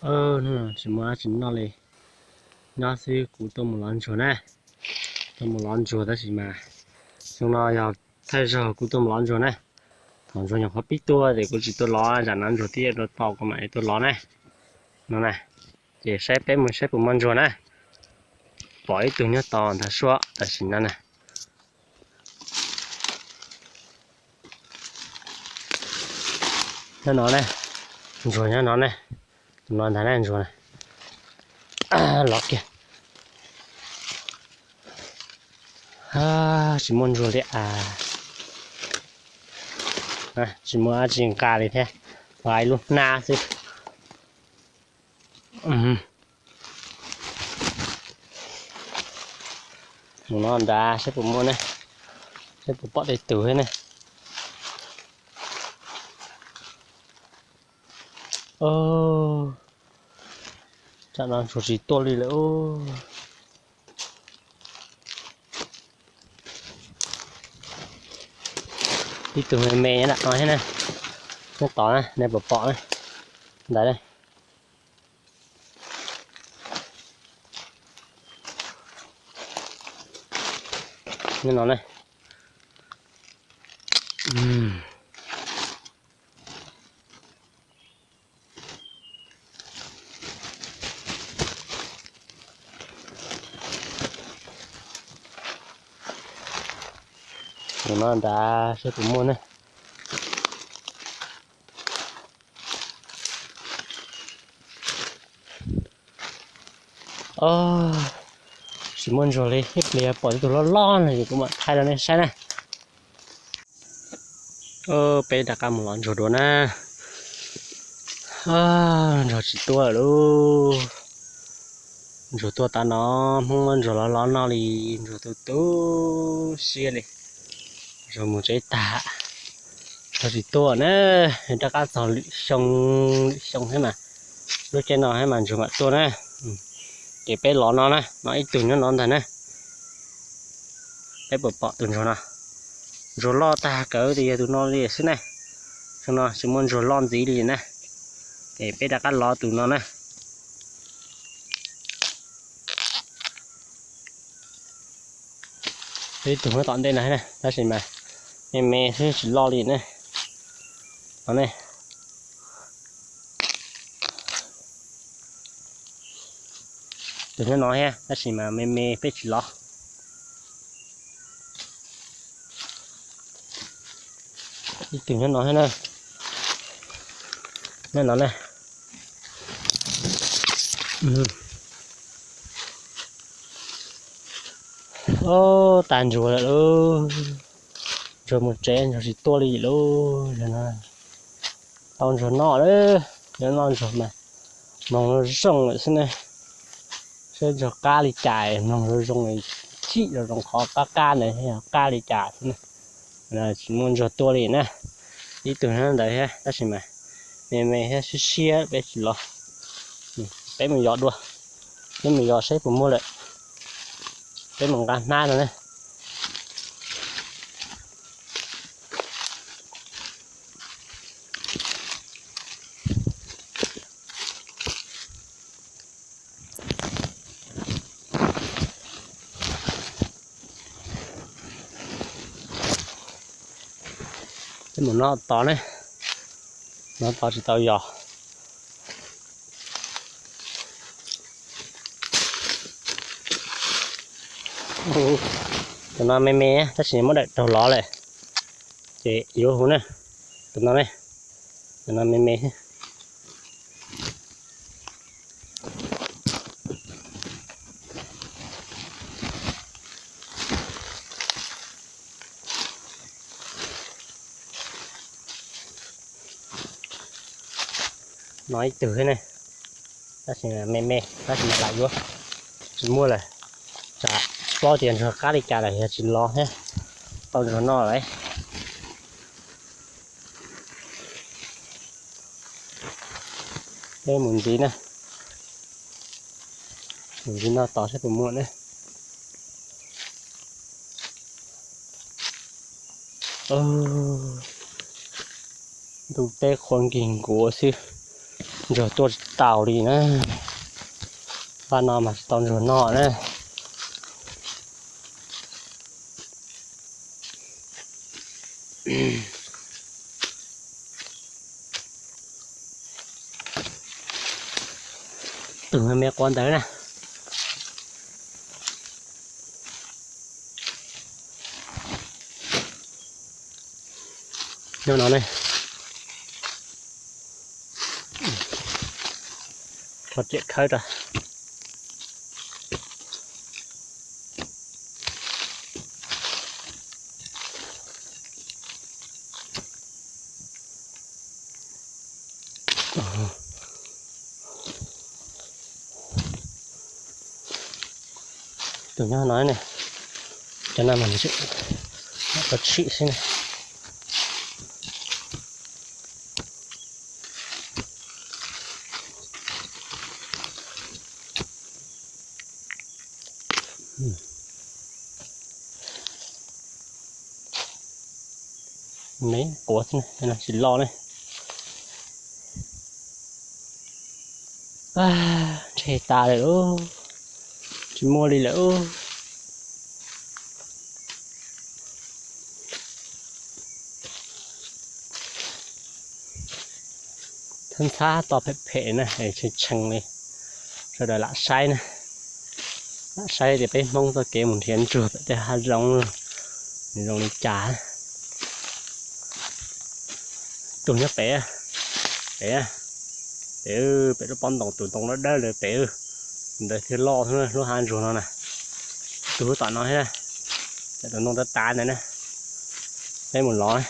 Hnub no tsis muaj dab tsi noj li, nyob xwb kuv tuaj mus lov ntsuag na. Tuaj mus lov ntsuag tab sis mas xyoo no yog thawj zaug kuv tuaj mus lov ntsuag na. Thaum ntsuag nyuam qhuav pib tuaj ces kuv tsis tuaj lov, zam no ntsuag twb yuav rau tau kuv mam li tuaj lov na. No na, ces saib peb mus saib puas muaj ntsuag na. Pom ib tug nyob tos ntag suab tam sim no na. Nyob no ne, ntsuag nyob no ne. Tus no ntag ne ntsuag na. Lov kiag. Tsis muaj ntsuag li as. Tsis muaj dab tsi nqa li thiab, nqa ib lub hnab xwb. Mus no nrad saib puas muaj ne, saib puas pom tej tug thiab ne. Tsam no ntsuag tsis tuaj li lawm. Ib tug me me nyob nram no thiab na, nyob tod na, nej puas pom na, ntawd na. Nyob no ne. Mus no nrad saib puas muaj ne. Tsis muaj ntsuag li, ib pliag pom ib tug loj loj no es kuv mam thaij rau nej saib na. Peb rov qab mus lov ntsuag dua na. Ntsuag tsis tuaj lawm. Ntsuag tuaj tas no, Hmoob muab ntsuag lov lov noj li, ntsuag tu tu siab li. Ntsuag mus tsev tag, ntsuag tsis tuaj na. Rov qab txog lwm xyoo, lwm xyoo thiab mas, lub caij no thiab mas ntsuag mam tuaj na. Ces peb lov no na, no ib tug nyob no ntag na. Peb puas pom tus ntsuag no? Ntsuag loj tag kawg tias yog tus no li xwb ne. Xyoo no tsis muaj ntsuag loj ntxiv li na. Es peb rov qab lov tus no na. Ib tug nyob tom ntej no na, tab sis mas me me xwb tsis loj li na. No ne. Tus nyob no thiab tab sis mas me me peb tsis lov. Ib tug nyob no thiab na. Nyob no na. Ob, tas ntsuag lawm lauj. Ntsuag mus tsev, ntsuag tsis tuaj li lauj. Tau ntsuag noj lawm, yuav noj ntsuag mas mloog zoo zoo lawm xwb ne. Saib ntsuag qab li cas, mloog zoo zoo, chim zoo zoo qhov qab qab ntawd yog qab li cas xwb ne. Tsis muaj ntsuag tuaj li na. Ib tug nyob ntawd thiab tab sis mas me me thiab siab siab peb tsis lov. Peb mus yos dua, peb mus yos saib puas muaj lawm. Peb mus nqa hnab no na. Peb mus noj tod ne, noj tod tsis tau yos. Tus no me me tab sis muab daim raug lov lawm, ces yuav huv na. Tus no ne, tus no me me. No ib tug thiab ne, tab sis me me tab sis mas lam yuav, tsis muaj lawm. Tsam plaub tias ntsuag qab li cas lawm yog tsis lov thiab, tau ntsuag noj lawm. Peb mus ntxiv na, mus ntxiv noj tod saib puas muaj na. Ntuj teb qhua nkig nkuav xwb, Ntsuag tuaj tsis taus li na. Vaj no mas tsis tau ntsuag noj na. Tus me quav ntawd na. Nyob no ne. Kho riam khawb rau. Tus nyob no ne, cov no mas tsis, tau tshim xwb na. Me quav xwb na, tsis loj ne. Ntshe tas lawm lauj, tsis muaj li lawm. Thab ntxhab to phem phem na, tshee tshee li. Sawv daws lam saib na, lam saib tias peb Hmoob txoj kev mus nrhiav ntsuag pem tej hav zoov nws zoo li cas. Tus nyob pem, pem, pem, pem lub pob ntoos tus ntoo dawb dawb ntawd pem, ntawd thiaj loj lub hav ntsuag no na. Tus lub tom no thiab, tus ntoo tav tav ntawd na. Peb mus lov.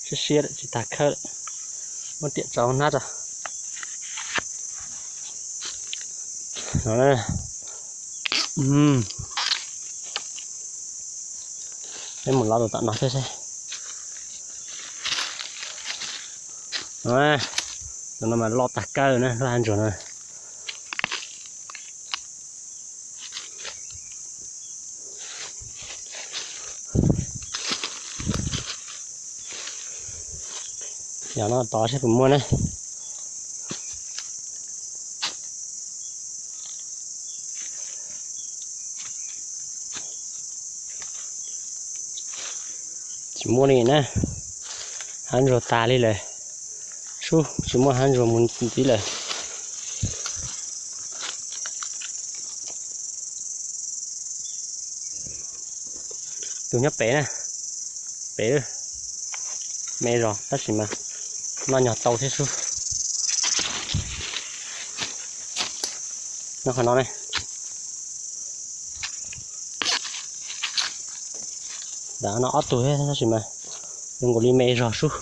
Siab siab lawm tsis tas khawb lawm. Muab riam tso hnab tso. Peb mus lov tus tom no thiab seb. Tus no mas loj tag kawg na, lub hav ntsuag no. Yog no tod seb puas muaj ne. Tsis muaj li na, hav ntsuag tas li lawm. Sub, tsis muaj hav ntsuag mus ntxiv lawm. Tus nyob pem na, pem me zog tab sis mas noj nyog tau thiab sub. Nyob qhov no ne. Ntawm no ob tug thiab tab sis mas zoo nkaus li me zog sub.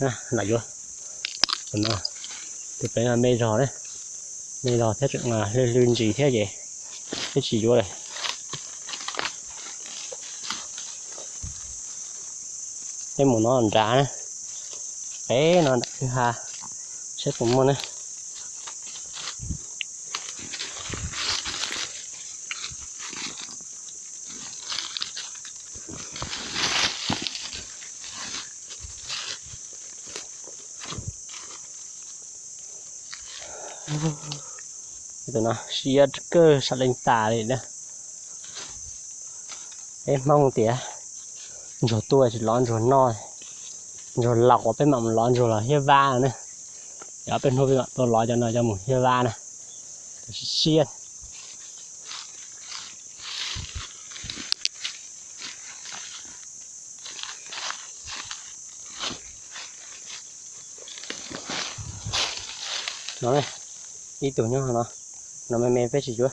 Lam yuav, tus pem no me zog, me zog thiab tseem hlw hlw ntsis thiab ces twb tsis yuav lawm. Peb mus no nrad na, pem no nram kwj ha, saib puas muaj na. Tus no siab kawg, sab leej tas li na. Peb Hmoob tias ntsuag tuaj tsis lov ntsuag noj, ntsuag laus peb mam mus lov ntsuag los hiab vab na. Yog peb hnub peb mam tuaj lov cov no coj mus hiab vab na. Siab. No, ib tug nyob no, no me me peb tsis yuav.